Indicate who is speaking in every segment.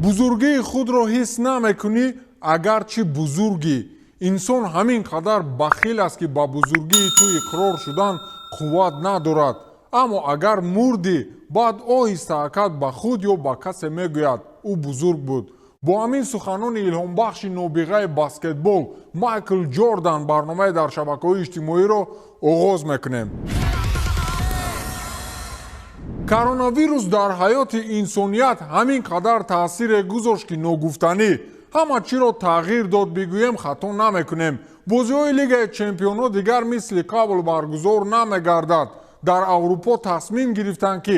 Speaker 1: Бузургии худро ҳис намекунӣ, агарчи бузургӣ. Инсон ҳамин қадар бахил аст, ки ба бузургии ту иқрор шудан қувват надорад. Аммо агар мурдӣ, баъд оҳиста акад ба худ ё ба касе мегӯяд: ӯ бузург буд. Бо ҳамин суханони илҳомбахши нобиғаи баскетбол Майкл Ҷордан барномаи дар шабакаҳои иҷтимоиро оғоз мекунем. Коронавирус дар ҳаёти инсоният ҳамин қадар таъсире гузошт, ки ногуфтанӣ. Ҳама чиро тағйир дод, бигӯем, хато намекунем. Бозиҳои Лигаи чемпионҳо дигар мисли қабл баргузор намегардад. Дар Аврупо тасмим гирифтанд, ки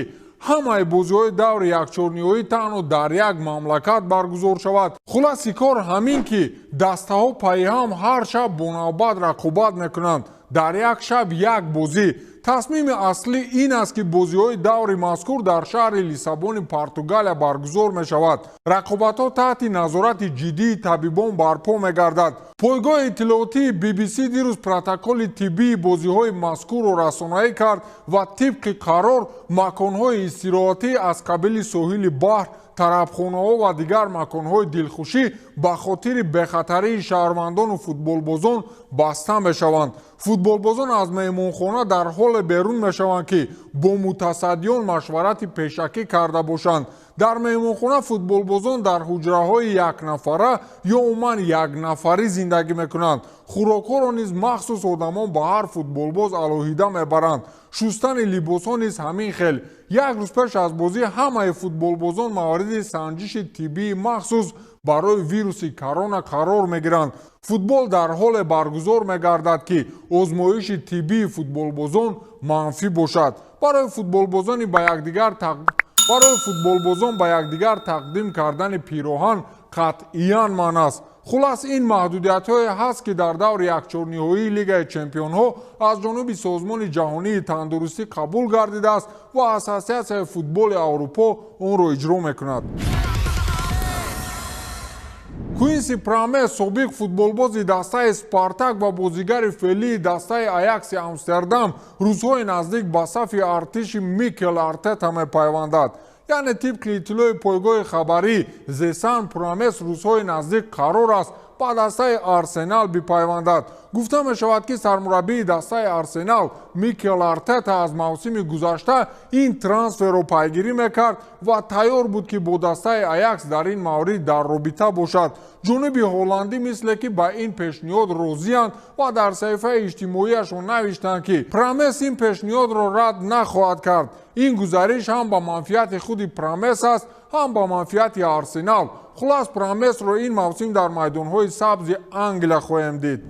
Speaker 1: ҳамаи бозиҳои даври якчорниҳоӣ танҳо дар як мамлакат баргузор шавад. Хулоси кор ҳамин, ки дастаҳо пайҳам ҳар шаб бо навбат рақобат мекунанд. Дар як шаб як бозӣ. Тасмими аслӣ ин аст, ки бозиҳои даври мазкур дар шаҳри Лиссабони Португалия баргузор мешавад. Рақобатҳо таҳти назорати ҷиддии табибон барпо мегардад. Пойгоҳи иттилоотии BBC дирӯз протоколи тиббии бозиҳои мазкурро расонаӣ кард ва тибқи қарор маконҳои истироҳатӣ аз қабили соҳили баҳр, тарабхонаҳо ва дигар маконҳои дилхушӣ ба хотири бехатарии шаҳрвандону футболбозон баста мешаванд. Футболбозон аз меҳмонхона дар ҳоле берун мешаванд, ки бо мутасаддиён машварати пешакӣ карда бошанд. Дар меҳмонхона футболбозон дар ҳуҷраҳои якнафара ё умуман якнафарӣ зиндагӣ мекунанд. Хӯрокҳоро низ махсус одамон ба ҳар футболбоз алоҳида мебаранд. Шустани либосҳо низ ҳамин хел. Як рӯз пеш аз бозӣ ҳамаи футболбозон мавриди санҷиши тиббии махсус барои вируси корона қарор мегиранд. Футбол дар ҳоле баргузор мегардад, ки озмоиши тиббии футболбозон манфӣ бошад. Барои футболбозон ба якдигар тақдим кардани пироҳан қатъиян манъ аст. Хулас, ин маҳдудиятҳое ҳаст, ки дар даври якчорниҳоии Лигаи чемпионҳо аз ҷониби Созмони ҷаҳонии тандурустӣ қабул гардидааст ва Ассотсиатсияи футболи Аврупо онро иҷро мекунад. Куинси Промес, собиқ футболбози дастаи Спартак ва бозигари феълии дастаи Аякси Амстердам, рӯзҳои наздик ба сафи артиши Микел Артета мепайвандад. Яъне, тибқи иттилои пойгоҳи хабарӣ The Sun, Промес рӯзҳои наздик қарор аст ба дастаи Арсенал бипайвандад. Гуфта мешавад, ки сармураббии дастаи Арсенал Микел Артета аз мавсими гузашта ин трансферро пайгирӣ мекард ва тайёр буд, ки бо дастаи Аякс дар ин маврид дар робита бошад. Ҷониби ҳолландӣ мисле ки ба ин пешниҳод розиянд ва дар саҳифаи иҷтимоияшон навиштанд, ки Промес ин пешниҳодро рад нахоҳад кард. Ин гузариш ҳам ба манфиати худи Промес аст, ҳам ба манфиати Арсенал. Хулас, Промесро ин мавсим дар майдонҳои сабзи Англия хоҳем дид.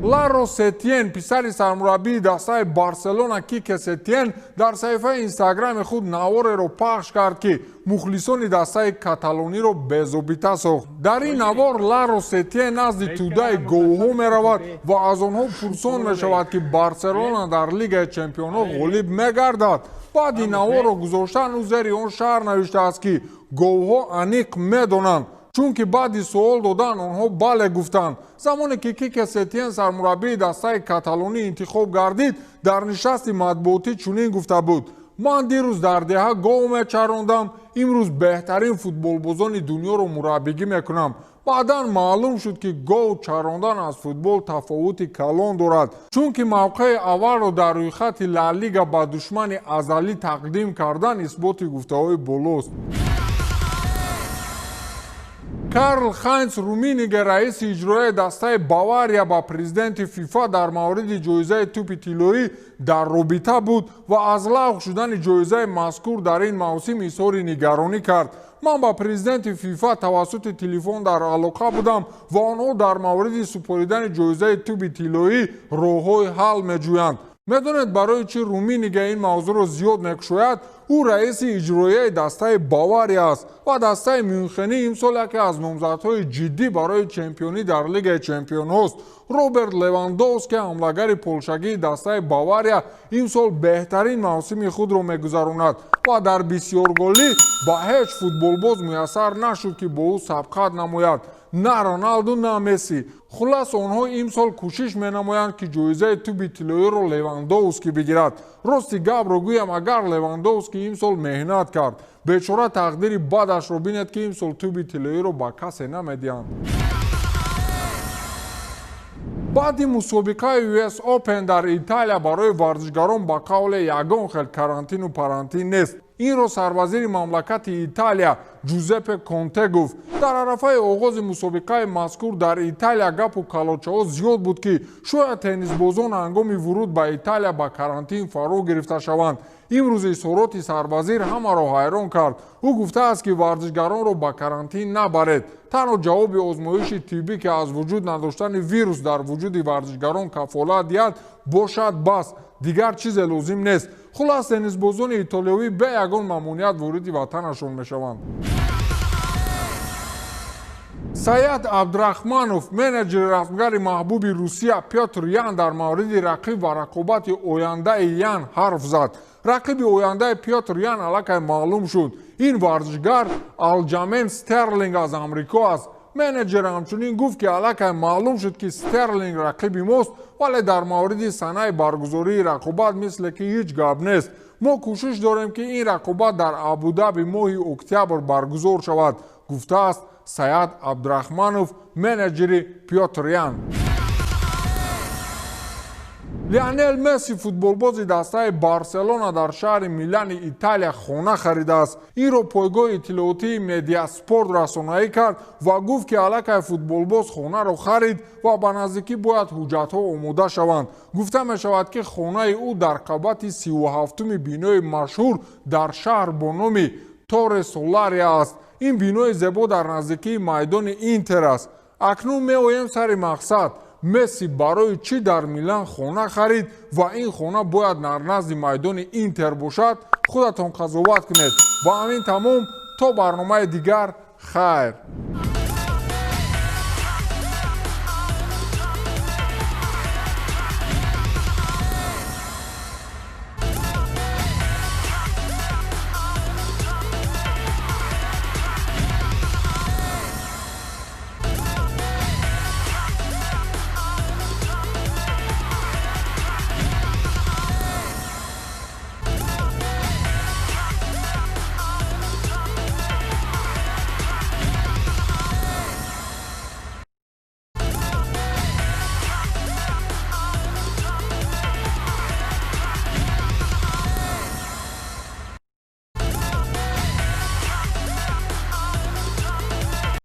Speaker 1: Ларо Сетиен, писари сармураббии дастаи Барселона Кике Сетиен, дар саҳифаи Инстаграми худ навореро пахш кард, ки мухлисони дастаи каталониро безобита сохт. Дар ин навор Ларо Сетиен назди тӯдаи говҳо меравад ва аз онҳо пурсон мешавад, ки Барселона дар Лигаи чемпионҳо ғолиб мегардад. Баъди наворро гузоштан ӯ зери он шарҳ навиштааст, ки говҳо аниқ медонанд, чунки баъди суол додан онҳо бале гуфтанд. Замоне ки Кике Сетиен сармураббии дастаи каталонӣ интихоб гардид, дар нишасти матбуотӣ чунин гуфта буд: «Ман дирӯз дар деҳа гов мечарондам, имрӯз беҳтарин футболбозони дунёро мураббигӣ мекунам». Баъдан маълум шуд, ки гов чарондан аз футбол тафовути калон дорад, чунки мавқеи аввалро дар рӯйхати Ла Лига ба душмани азалӣ тақдим кардан исботи гуфтаҳои болост. Карл Хайнц Руминиге, раиси иҷроияи дастаи Бавария, ба президенти ФИФА дар мавриди ҷоизаи тӯпи тиллоӣ дар робита буд ва аз лағв шудани ҷоизаи мазкур дар ин мавсим изҳори нигаронӣ кард. «Ман ба президенти ФИФА тавассути телефон дар алоқа будам ва онҳо дар мавриди супоридани ҷоизаи тӯби тиллоӣ роҳҳои ҳал меҷӯянд». Медонед, барои чӣ Руминиге ин мавзӯъро зиёд мекушояд? Ӯ раиси иҷроияи дастаи Бавария аст ва дастаи Мюнхенӣ имсол яке аз номзадҳои ҷиддӣ барои чемпионӣ дар Лигаи чемпионҳост. Роберт Левандовски, ҳамлагари полшагии дастаи Бавария, имсол беҳтарин мавсими худро мегузаронад ва дар бисёрголӣ ба ҳеҷ футболбоз муяссар нашуд, ки бо ӯ сабқат намояд. На Роналду, на Месси. Хулас, онҳо имсол кӯшиш менамоянд, ки ҷоизаи тӯби тиллоиро Левандовски бигирад. Рости гапро гӯям, агар Левандовски имсол меҳнат кард, бечора тақдири бадашро бинед, ки имсол тӯби тиллоиро ба касе намедиҳанд. Баъди мусобиқаи US Open дар Италия барои варзишгарон ба қавле ягон хел карантину парантин нест. Инро сарвазири мамлакати Италия Ҷузеппе Конте гуфт. Дар арафаи оғози мусобиқаи мазкур дар Италия гапу калочаҳо зиёд буд, ки шояд теннисбозон ҳангоми вуруд ба Италия ба карантин фаро гирифта шаванд. Имрӯз изҳороти сарвазир ҳамаро ҳайрон кард. Ӯ гуфтааст, ки варзишгаронро ба карантин набаред, танҳо ҷавоби озмоиши тиббӣ, ки аз вуҷуд надоштани вирус дар вуҷуди варзишгарон кафолат диҳад, бошад, бас, дигар чизе лозим нест. Хулас, теннисбозони итолиёвӣ бе ягон мамоният вориди ватанашон мешаванд. Саят Абдурахманов, менеҷери расмгари маҳбуби Русия Пётр Ян, дар мавриди рақиб ва рақобати ояндаи Ян ҳарф зад. Рақиби ояндаи Пётр Ян аллакай маълум шуд. Ин варзишгар Алҷамен Стерлинг аз Амрико аст. Менеҷер ҳамчунин гуфт, ки аллакай маълум шуд, ки Стерлинг рақиби мост, вале дар мавриди санаи баргузории рақобат мисле ки ҳеҷ гап нест. Мо кӯшиш дорем, ки ин рақобат дар Абудаби моҳи октябр баргузор шавад, гуфтааст Саят Абдурахманов, менеҷери Пётр Ян. Лионел Месси, футболбози дастаи Барселона, дар шаҳри Милани Италия хона харидааст. Инро пойгоҳи иттилоотии Медиаспорт расонаӣ кард ва гуфт, ки аллакай футболбоз хонаро харид ва ба наздикӣ бояд ҳуҷҷатҳо омода шаванд. Гуфта мешавад, ки хонаи ӯ дар қабати 37-уми бинои машҳур дар шаҳр бо номи Торре Солария аст. Ин бинои зебо дар наздикии майдони Интер аст. Акнун меоем сари мақсад: Месси барои чӣ дар Милан хона харид ва ин хона бояд дар назди майдони Интер бошад? Худатон қазоват кунед. Ба ҳамин тамом, то барномаи дигар, хайр.